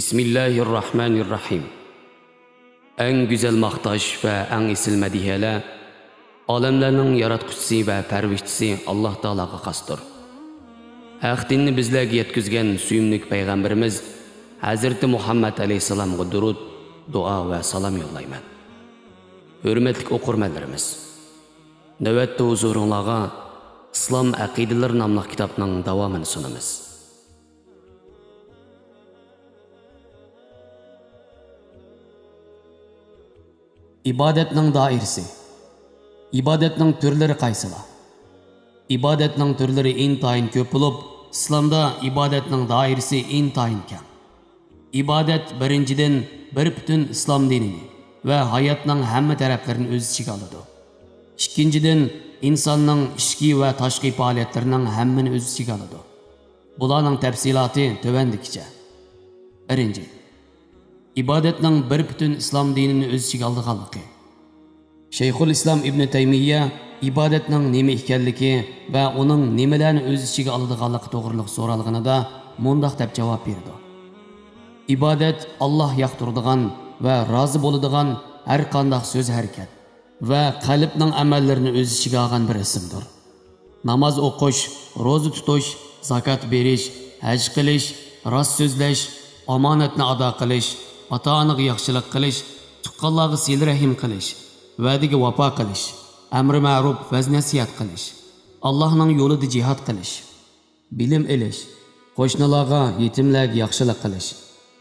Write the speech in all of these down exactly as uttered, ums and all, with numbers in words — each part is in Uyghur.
بىسمىللاھىررەھمانىررەھىم. ئەڭ گۈزەل ماختاش ۋە ئەڭ ئېسىل مەدھىيەلەر ئالەملەرنىڭ ياراتقۇچىسى ۋە پەرۋىشچىسى ئاللاھ تائالاغا خاستۇر. ھەق دىننى بىزلەرگە يەتكۈزگەن سۆيۈملۈك پەيغەمبىرىمىز ھەزرىتى مۇھەممەد ئەلەيھىسسالامغا دۇرۇد، دۇئا ۋە سالام يوللايمەن. ھۆرمەتلىك ئوقۇرمەنلىرىمىز، نۆۋەتتە ھۇزۇرۇڭلارغا ئىسلام ئەقىدىلىرى ناملىق كىتابنىڭ داۋامىنى سۇنىمىز. ئىبادەتنىڭ دائىرىسى. ئىبادەتنىڭ تۈرلىرى قايسىلار؟ ئىبادەتنىڭ تۈرلىرى ئىنتايىن كۆپ بولۇپ، ئىسلامدا ئىبادەتنىڭ دائىرىسى ئىنتايىن كەڭ. ئىبادەت، بىرىنچىدىن، بىر پۈتۈن ئىسلام دىنىنى ۋە ھاياتنىڭ ھەممە تەرەپلىرىنى ئۆز ئىچىگە ئالىدۇ. ئىككىنچىدىن، ئىنساننىڭ ئىچكى ۋە تاشقى پائالىيەتلىرىنىڭ ھەممىنى ئۆز ئىچىگە ئالىدۇ. بۇلارنىڭ تەپسىلاتى تۆۋەندىكىچە. بىرىنچى، ئىبادەتنىڭ بىر پۈتۈن ئىسلام دىنىنى ئۆز ئىچىگە ئالىدىغانلىقى. شەيخۇل ئىسلام ئىبنى تەيمىيە ئىبادەتنىڭ نېمە ئىكەنلىكى ۋە ئۇنىڭ نېمىلەرنى ئۆز ئىچىگە ئالىدىغانلىقى توغرىلىق سورالغىنىدا مۇنداق دەپ جاۋاب بېرىدۇ: ئىبادەت ئاللاھ ياقتۇرىدىغان ۋە رازى بولىدىغان ھەر قانداق سۆز-ھەرىكەت ۋە قەلبنىڭ ئەمەللىرىنى ئۆز ئىچىگە ئالغان بىر ئىسىمدۇر. ناماز ئوقۇش، روزا تۇتۇش، زاكات بېرىش، ھەج قىلىش، راست سۆزلەش، ئامانەتنى ئادا قىلىش، ئاتا-ئانىغا ياخشىلىق قىلىش، تۇغقانلارغا سىلە-رەھىم قىلىش، ۋەدىگە ۋاپا قىلىش، ئەمرى مەرۇپ، ۋەز-نەسىھەت قىلىش، ئاللاھنىڭ يولىدا جىھاد قىلىش، بىلىم ئېلىش، قوشنىلارغا، يېتىملەرگە ياخشىلىق قىلىش،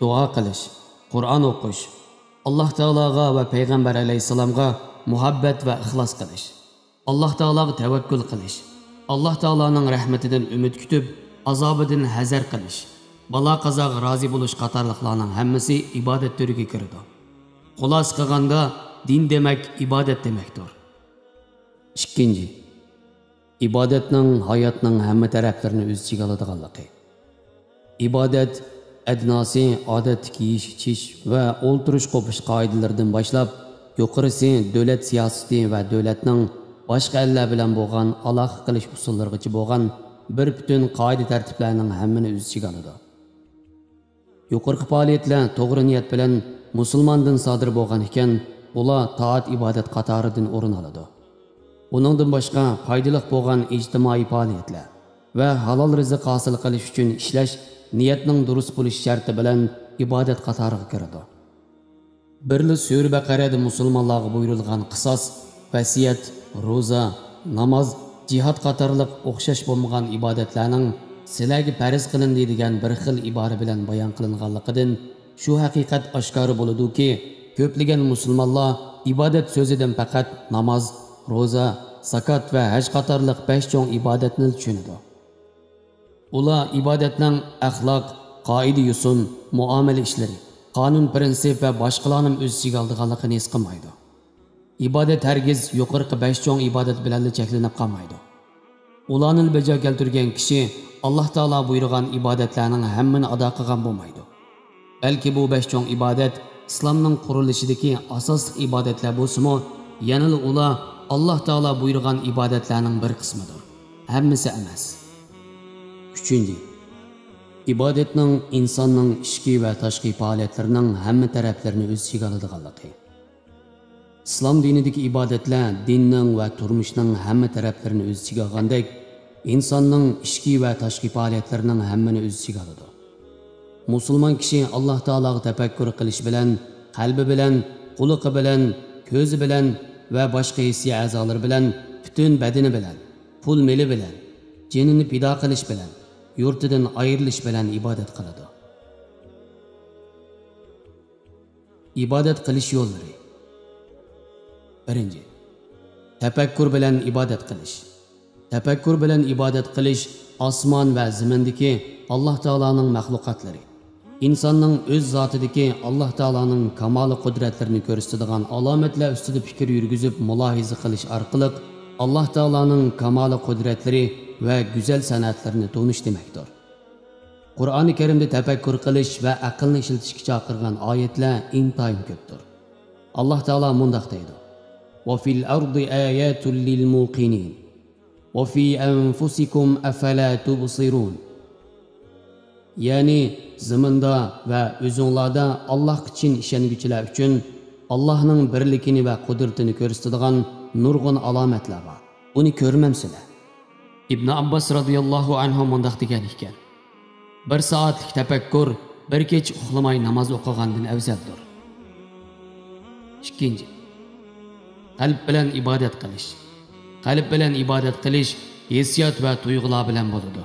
دۇئا قىلىش، قۇرئان ئوقۇش، ئاللاھ تائالاغا ۋە پەيغەمبەر ئەلەيھىسسالامغا مۇھەببەت ۋە ئىخلاس قىلىش، ئاللاھ تائالاغا تەۋەككۈل قىلىش، ئاللاھ تائالانىڭ رەھمىتىدىن ئۈمىد كۈتۈپ، ئازابىدىن ھەزەر قىلىش، بالا-قازاغا رازى بولۇش قاتارلىقلارنىڭ ھەممىسى ئىبادەت تۈرىگە كىرىدۇ. خۇلاسە قىلغاندا، دىن دېمەك ئىبادەت دېمەكتۇر. ئىككىنچى، ئىبادەتنىڭ ھاياتنىڭ ھەممە تەرەپلىرىنى ئۆز ئىچىگە ئالىدىغانلىقى. ئىبادەت ئەدناسى ئادەتتىكى يېيىش-ئىچىش ۋە ئولتۇرۇش-قوپۇش قائىدىلىرىدىن باشلاپ، يۇقىرىسى دۆلەت سىياسىتى ۋە دۆلەتنىڭ باشقا ئەللەر بىلەن بولغان ئالاقە قىلىش ئۇسۇللىرىغىچە بولغان بىر پۈتۈن قائىدە-تەرتىپلەرنىڭ ھەممىنى ئۆز ئىچىگە ئالىدۇ. يۇقىرىقى پائالىيەتلەر توغرا نىيەت بىلەن مۇسۇلماندىن سادىر بولغان ئىكەن، ئۇلار تائەت-ئىبادەت قاتارىدىن ئورۇن ئالىدۇ. ئۇنىڭدىن باشقا، پايدىلىق بولغان ئىجتىمائىي پائالىيەتلەر ۋە ھالال رىزىق ھاسىل قىلىش ئۈچۈن ئىشلەش نىيەتنىڭ دۇرۇس بولۇش شەرتى بىلەن ئىبادەت قاتارىغا كىرىدۇ. بىرلا سۈرە بەقەرەدە مۇسۇلمانلارغا بۇيرۇلغان قىساس، ۋەسىيەت، روزا، ناماز، جىھاد قاتارلىق ئوخشاش بولمىغان ئىبادەتلەرنىڭ سىلەرگە پەرز قىلىندى دېگەن بىر خىل ئىبارە بىلەن بايان قىلىنغانلىقىدىن شۇ ھەقىقەت ئاشكارا بولىدۇكى، كۆپلىگەن مۇسۇلمانلار ئىبادەت سۆزىدىن پەقەت ناماز، روزا، زاكات ۋە ھەج قاتارلىق بەش چوڭ ئىبادەتنىلا چۈشىنىدۇ. ئۇلار ئىبادەتنىڭ ئەخلاق، قائىدە-يوسۇن، مۇئامىلە ئىشلىرى، قانۇن-پىرىنسىپ ۋە باشقىلارنىمۇ ئۆز ئىچىگە ئالىدىغانلىقىنى ھېس قىلمايدۇ. ئىبادەت ھەرگىز يۇقىرىقى بەش چوڭ ئىبادەت بىلەنلا چەكلىنىپ قالمايدۇ. ئۇلارنىلا بەجا كەلتۈرگەن كىشى ئاللاھ تائالا بۇيرۇغان ئىبادەتلەرنىڭ ھەممىنى ئادا قىلغان بولمايدۇ. بەلكى بۇ بەش چوڭ ئىبادەت ئىسلامنىڭ قۇرۇلۇشىدىكى ئاساسلىق ئىبادەتلەر بولسىمۇ، يەنىلا ئۇلار ئاللاھ تائالا بۇيرۇغان ئىبادەتلەرنىڭ بىر قىسمىدۇر، ھەممىسى ئەمەس. ئۈچىنچى، ئىبادەتنىڭ ئىنساننىڭ ئىچكى ۋە تاشقى پائالىيەتلىرىنىڭ ھەممە تەرەپلىرىنى ئۆز ئىچىگە ئالىدىغانلىقى. ئىسلام دىنىدىكى ئىبادەتلەر دىننىڭ ۋە تۇرمۇشنىڭ ھەممە تەرەپلىرىنى ئۆز ئىچىگە ئالغاندەك، ئىنساننىڭ ئىچكى ۋە تاشقى پائالىيەتلىرىنىڭ ھەممىنى ئۆز ئىچىگە ئالىدۇ. مۇسۇلمان كىشى ئاللاھ تائالاغا تەپەككۇر قىلىش بىلەن، قەلبى بىلەن، قۇلىقى بىلەن، كۆزى بىلەن ۋە باشقا ھېسسىي ئەزالىرى بىلەن، پۈتۈن بەدىنى بىلەن، پۇل مېلى بىلەن، جېنىنى پىدا قىلىش بىلەن، يۇرتىدىن ئايرىلىش بىلەن ئىبادەت قىلىدۇ. ئىبادەت قىلىش يوللىرى. بىرىنچى، تەپەككۇر بىلەن ئىبادەت قىلىش. تەپەككۇر بىلەن ئىبادەت قىلىش ئاسمان ۋە زېمىندىكى ئاللاھ تائالانىڭ مەخلۇقاتلىرى، ئىنساننىڭ ئۆز زاتىدىكى ئاللاھ تائالانىڭ كامالى قۇدرەتلىرىنى كۆرسىتىدىغان ئالامەتلەر ئۈستىدە پىكىر يۈرگۈزۈپ مۇلاھىزە قىلىش ئارقىلىق ئاللاھ تائالانىڭ كامالى قۇدرەتلىرى ۋە گۈزەل سەنئەتلىرىنى تونۇش دېمەكتۇر. قۇرئانى كەرىمدە تەپەككۇر قىلىش ۋە ئەقىلنى ئىشلىتىشكە چاقىرغان ئايەتلەر ئىنتايىن كۆپتۇر. ئاللاھ تائالا مۇنداق دەيدۇ: «وفي الأرض آيات للموقنين وفي أنفسكم أفلا تبصرون». يەنى زېمىندا ۋە ئۆزۈڭلاردا ئاللاھقا چىن ئىشەنگۈچىلەر ئۈچۈن ئاللاھنىڭ بىرلىكىنى ۋە قۇدرىتىنى كۆرسىتىدىغان نۇرغۇن ئالامەتلەر بار. ئۇنى كۆرمەمسىلەر؟ ئىبن ئابباس رازىياللاھۇ ئەنھۇ مۇنداق دېگەن ئىكەن: بىر سائەتلىك تەپەككۇر بىر كېچە ئۇخلىماي ناماز ئوقۇغاندىن ئەۋزەلدۇر. ئىككىنچى، قەلب بىلەن ئىبادەت قىلىش. قەلب بىلەن ئىبادەت قىلىش ھېسسىيات ۋە تۇيغۇلار بىلەن بولىدۇ.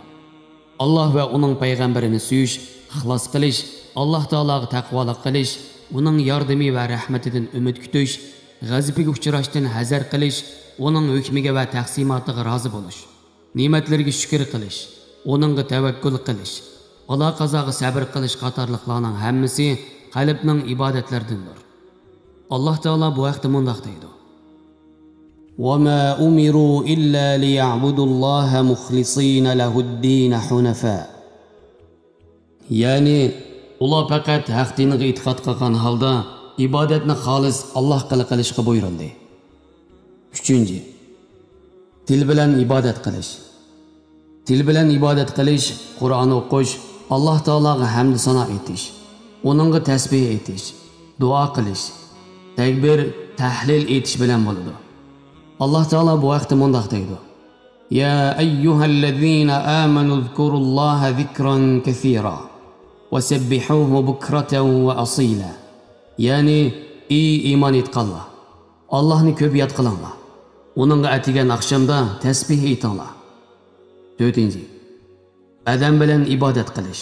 ئاللاھ ۋە ئۇنىڭ پەيغەمبىرىنى سۆيۈش، ئىخلاس قىلىش، ئاللاھ تائالاغا تەقۋالىق قىلىش، ئۇنىڭ ياردىمى ۋە رەھمىتىدىن ئۈمىد كۈتۈش، غەزىپىگە ئۇچراشتىن ھەزەر قىلىش، ئۇنىڭ ھۆكمىگە ۋە تەقسىماتىغا رازى بولۇش، نېمەتلىرىگە شۈكۈر قىلىش، ئۇنىڭغا تەۋەككۈل قىلىش، بالا-قازاغا سەبىر قىلىش قاتارلىقلارنىڭ ھەممىسى قەلبنىڭ ئىبادەتلىرىدىندۇر. ئاللاھ تائالا بۇ ھەقتە مۇنداق دەيدۇ: وما أمروا إلا ليعبدوا الله مخلصين له الدين حنفاء. يەنى، ئۇلار پەقەت ھەق دىنىغا ئېتىقاد قىلغان ھالدا ئىبادەتنى خالىس ئاللاھقىلا قىلىشقا بۇيرۇلدى. ئۈچىنچى، تىل بىلەن ئىبادەت قىلىش. تىل بىلەن ئىبادەت قىلىش، قۇرئان ئوقۇش، ئاللاھ تائالاغا ھەمدۇ سانا ئېيتىش، ئۇنىڭغا تەسبىھ ئېيتىش، دۇئا قىلىش، تەكبىر، تەھلىل ئېيتىش بىلەن بولىدۇ. ئاللاھ تائالا بۇ ھەقتە مۇنداق دەيدۇ: يا أيها الذين آمنوا اذكروا الله ذكرا كثيرا وسبحوه بكرة وأصيلا. يەنى، ئى ئىمان ئېيتقانلار، ئاللاھنى كۆپ ياد قىلىڭلار، ئۇنىڭغا ئەتىگەن ئاخشامدا تەسبىھ ئېيتىڭلار. تۆتىنچى، بەدەن بىلەن ئىبادەت قىلىش.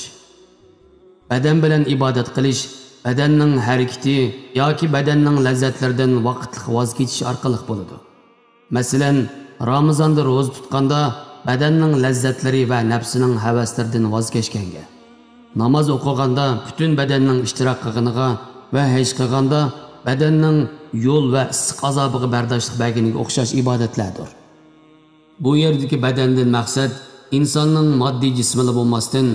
بەدەن بىلەن ئىبادەت قىلىش بەدەننىڭ ھەرىكىتى ياكى بەدەننىڭ لەززەتلىرىدىن ۋاقىتلىق ۋاز كېچىش ئارقىلىق بولىدۇ. مەسىلەن، رامىزاندا روزا تۇتقاندا بەدەننىڭ لەززەتلىرى ۋە نەپسىنىڭ ھەۋەسلىرىدىن ۋاز كەچكەنگە، ناماز ئوقۇغاندا پۈتۈن بەدەننىڭ ئىشتىراك قىلغىنىغا ۋە ھەج قىلغاندا بەدەننىڭ يول ۋە ئىسسىق ئازابىغا بەرداشلىق بەرگىنىگە ئوخشاش ئىبادەتلەردۇر. بۇ يەردىكى بەدەندىن مەقسەت ئىنساننىڭ ماددىي جىسمىلا بولماستىن،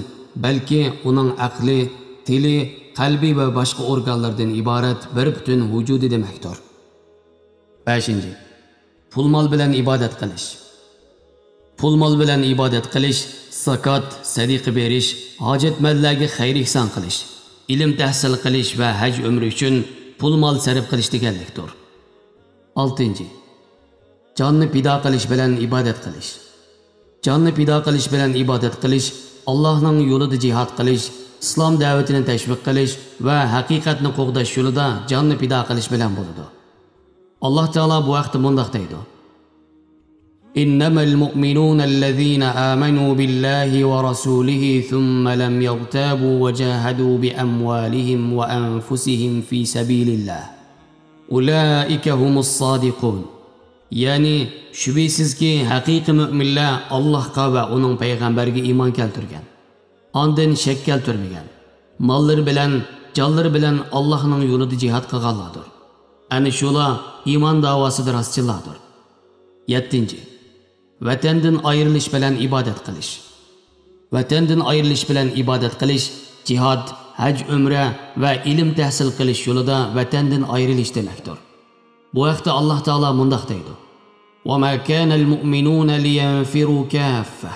بەلكى ئۇنىڭ ئەقلى، تىلى، قەلبى ۋە باشقا ئورگانلىرىدىن ئىبارەت بىر پۈتۈن ۋۇجۇدى دېمەكتۇر. بەشىنچى، پۇل-مال بىلەن ئىبادەت قىلىش. پۇل-مال بىلەن ئىبادەت قىلىش، زاكات، سەدىقە بېرىش، ھاجەتمەنلەرگە خەير-ئېھسان قىلىش، ئىلىم تەھسىل قىلىش ۋە ھەج-ئۆمرە ئۈچۈن پۇل-مال سەرپ قىلىش دېگەنلىكتۇر. ئالتىنچى، جاننى پىدا قىلىش بىلەن ئىبادەت قىلىش. جاننى پىدا قىلىش بىلەن ئىبادەت قىلىش، ئاللاھنىڭ يولىدا جىھاد قىلىش، ئىسلام دەۋىتىنى تەشۋىق قىلىش ۋە ھەقىقەتنى قوغداش يولىدا جاننى پىدا قىلىش بىلەن بولىدۇ. ئاللاھ تائالا بۇ ھەقتە مۇنداق دەيدۇ: إنما المؤمنون الذين آمنوا بالله ورسوله ثم لم يرتابوا وجاهدوا بأموالهم وأنفسهم في سبيل الله أولئك هم الصادقون. يەنى، شۈبھىسىزكى، ھەقىقىي مۆمىنلەر ئاللاھقا ۋە ئۇنىڭ پەيغەمبەرگە ئىمان كەلتۈرگەن، ئاندىن شەك كەلتۈرمىگەن، ماللىرى بىلەن، جانلىرى بىلەن ئاللاھنىڭ يولىدا جىھاد قىلغانلاردۇر. ئەنە شۇلار ئىمان داۋاسىدا راستچىللاردۇر. يەتتىنچى، ۋەتەندىن ئايرىلىش بىلەن ئىبادەت قىلىش. ۋەتەندىن ئايرىلىش بىلەن ئىبادەت قىلىش، جىھاد، ھەج-ئۆمرە ۋە ئىلىم تەھسىل قىلىش يولىدا ۋەتەندىن ئايرىلىش دېمەكتۇر. بۇ ھەقتە ئاللاھ تائالا مۇنداق دەيدۇ: وما كان المؤمنون لينفروا كافة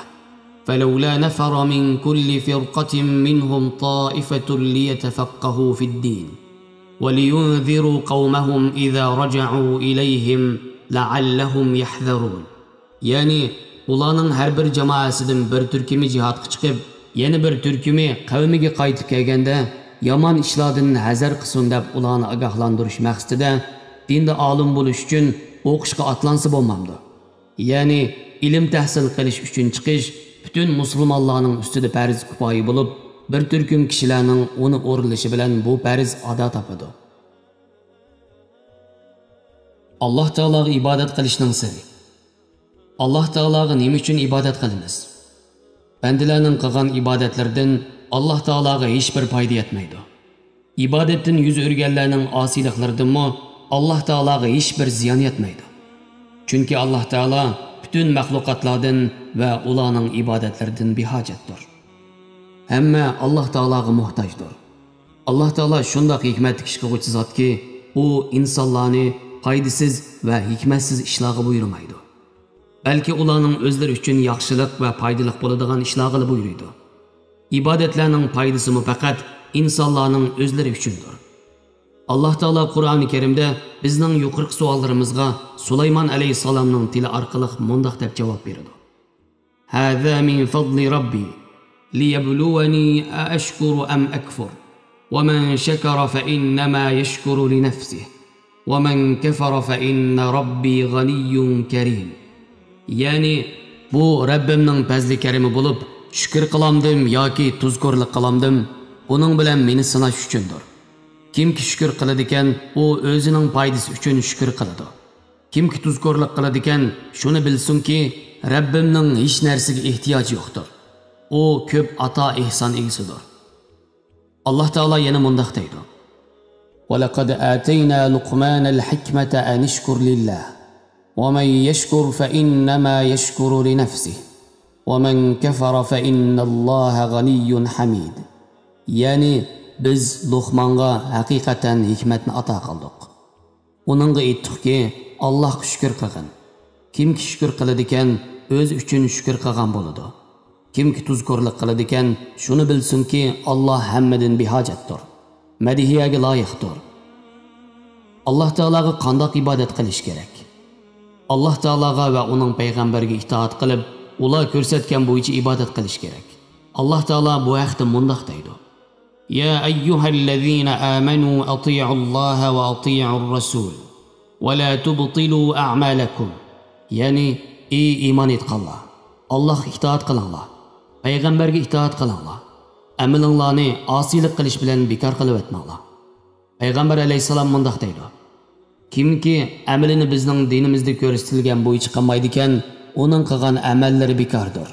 فلولا نفر من كل فرقة منهم طائفة ليتفقهوا في الدين ولينذروا قومهم إذا رجعوا إليهم لعلهم يحذرون. يەنى، ئۇلارنىڭ ھەر بىر جامائەسىدىن بىر تۈركۈمى جىھادقا چىقىپ، يەنە بىر تۈركۈمى قەۋمىگە قايتىپ كەلگەندە، يامان ئىشلاردىن ھەزەر قىلسۇن دەپ ئۇلارنى ئاگاھلاندۇرۇش مەقسىتىدە، دىندا ئالىم بولۇش ئۈچۈن ئوقۇشقا ئاتلانسا بولمامدۇ؟ يەنى، ئىلىم تەھسىل قىلىش ئۈچۈن چىقىش پۈتۈن مۇسۇلمانلارنىڭ ئۈستىدە پەرز كۇپايە بولۇپ، بىر تۈركۈم كىشىلەرنىڭ ئۇنى ئورۇنلىشى بىلەن بۇ پەرز ئادا تاپىدۇ. ئاللاھ تائالاغا ئىبادەت قىلىشنىڭ سىرى. ئاللاھ تائالاغا نېمە ئۈچۈن ئىبادەت قىلىمىز؟ بەندىلەرنىڭ قىلغان ئىبادەتلىرىدىن ئاللاھ تائالاغا ھېچبىر پايدا يەتمەيدۇ. ئىبادەتتىن يۈز ئۆرۈگەنلەرنىڭ ئاسىيلىقلىرىدىنمۇ ئاللاھ تائالاغا ھېچبىر زىيان يەتمەيدۇ. چۈنكى ئاللاھ تائالا پۈتۈن مەخلۇقاتلاردىن ۋە ئۇلارنىڭ ئىبادەتلىرىدىن بىھاجەتتۇر. ھەممە ئاللاھ تائالاغا موھتاجدۇر. ئاللاھ تائالا شۇنداق ھېكمەتلىك ئىش قىلغۇچى زاتكى، ئۇ ئىنسانلارنى پايدىسىز ۋە ھېكمەتسىز ئىشلارغا بۇيرۇمايدۇ. بەلكى ئۇلارنىڭ ئۆزلىرى ئۈچۈن ياخشىلىق ۋە پايدىلىق بولىدىغان ئىشلارغىلا بۇيرۇيدۇ. ئىبادەتلەرنىڭ پايدىسىمۇ پەقەت ئىنسانلارنىڭ ئۆزلىرى ئۈچۈندۇر. ئاللاھ تائالا قۇرئانى كەرىمدە بىزنىڭ يۇقىرىقى سوئاللىرىمىزغا سۇلايمان ئەلەيھىسسالامنىڭ تىلى ئارقىلىق مۇنداق دەپ جاۋاب بېرىدۇ: هذا من فضل ربي ليبلوني أأشكر أم أكفر ومن شكر فإنما يشكر لنفسه ومن كفر فإن ربي غني كريم. يەنى، بۇ رەببىمنىڭ پەزلى كەرىمى بولۇپ، شۈكۈر قىلامدىم ياكى تۇزكورلۇق قىلامدىم، بۇنىڭ بىلەن مېنى سىناش ئۈچۈندۇر. كىمكى شۈكۈر قىلىدىكەن، ئۇ ئۆزىنىڭ پايدىسى ئۈچۈن شۈكۈر قىلىدۇ. كىمكى تۇزكورلۇق قىلىدىكەن، شۇنى بىلسۇنكى، رەببىمنىڭ ھېچ نەرسىگە ئېھتىياجى يوقتۇر. ئۇ كۆپ ئاتا ئېھسان ئىگىسىدۇر. ئاللاھ تائالا يەنە مۇنداق دەيدۇ: ولقد آتينا لقمان الحكمة أن اشكر لله ومن يشكر فإنما يشكر لنفسه ومن كفر فإن الله غني حميد. يەنى، بىز لوقمانغا ھەقىقەتەن ھېكمەتنى ئاتا قىلدۇق. ئۇنىڭغا ئېيتتۇقكى، ئاللاھقا شۈكۈر قىلغىن. كىمكى شۈكۈر قىلىدىكەن، ئۆزى ئۈچۈن شۈكۈر قىلغان بولىدۇ. كىمكى تۇزكورلۇق قىلىدىكەن، شۇنى بىلسۇنكى، ئاللاھ ھەممىدىن بىھاجەتتۇر، مەدھىيەگە لايىقتۇر. ئاللاھ تائالاغا قانداق ئىبادەت قىلىش كېرەك؟ ئاللاھ تائالاغا ۋە ئۇنىڭ پەيغەمبىرىگە ئىتائەت قىلىپ، ئۇلار كۆرسەتكەن بويىچە ئىبادەت قىلىش كېرەك. ئاللاھ تائالا بۇ ھەقتە مۇنداق دەيدۇ: يا أيها الذين آمنوا أطيعوا الله وأطيعوا الرسول ولا تبطلوا أعمالكم. يەنى، ئى ئىمان ئېيتقانلار، ئاللاھقا ئىتائەت قىلىڭلار، پەيغەمبەرگە ئىتائەت قىلىڭلار، ئەمىلىڭلارنى ئاسىيلىق قىلىش بىلەن بىكار قىلىۋەتمەڭلار. پەيغەمبەر ئەلەيھىسسالام مۇنداق دەيدۇ: كىمكى ئەمىلىنى بىزنىڭ دىنىمىزدا كۆرسىتىلگەن بويىچە قىلمايدىكەن، ئۇنىڭ قىلغان ئەمەللىرى بىكاردۇر.